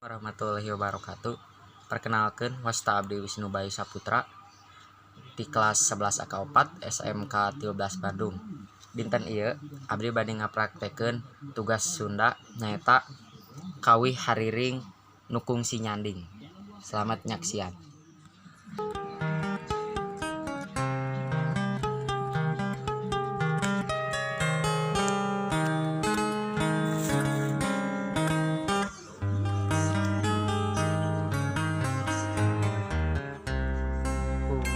Warahmatullahi wabarakatuh. Perkenalkan, wasta abdi Wisnu Bayu Saputra di kelas 11 AK4 SMK 13 Bandung. Dinten ieu abdi bade ngapraktekeun tugas Sunda, nyaeta kawih hariring nu kungsi nyanding. Selamat nyaksian.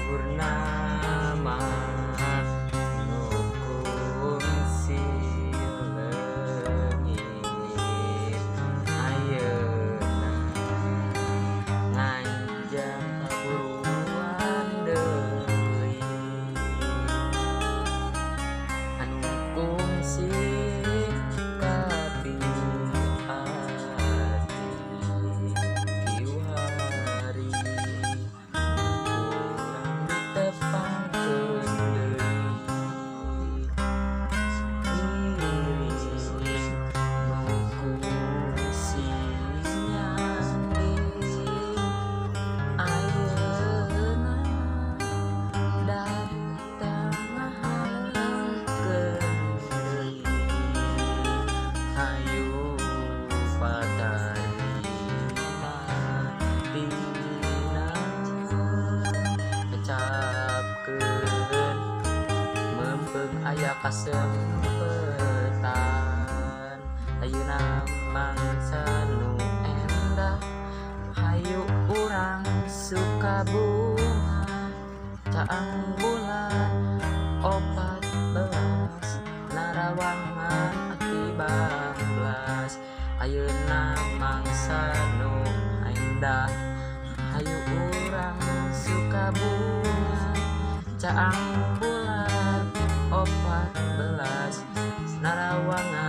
Purnama nu kungsi leungit, ayeuna nganjang kaburuan deui. Anu kungsi kapi ati kiwari, urang ditepangkeun deui. Iring nu kungsi nyanding, ayeuna datang ngahalengkeun deui. Hayu patarima tina kecapkeun, meunpeung aya kasempetan. Ayeuna mangsa nu endah, hayu urang suka bunga. Caang bulan 14, narawangan ati banglas. Ayeuna mangsa nu endah, hayu urang suka bunga. Caang bulan 14, narawangan.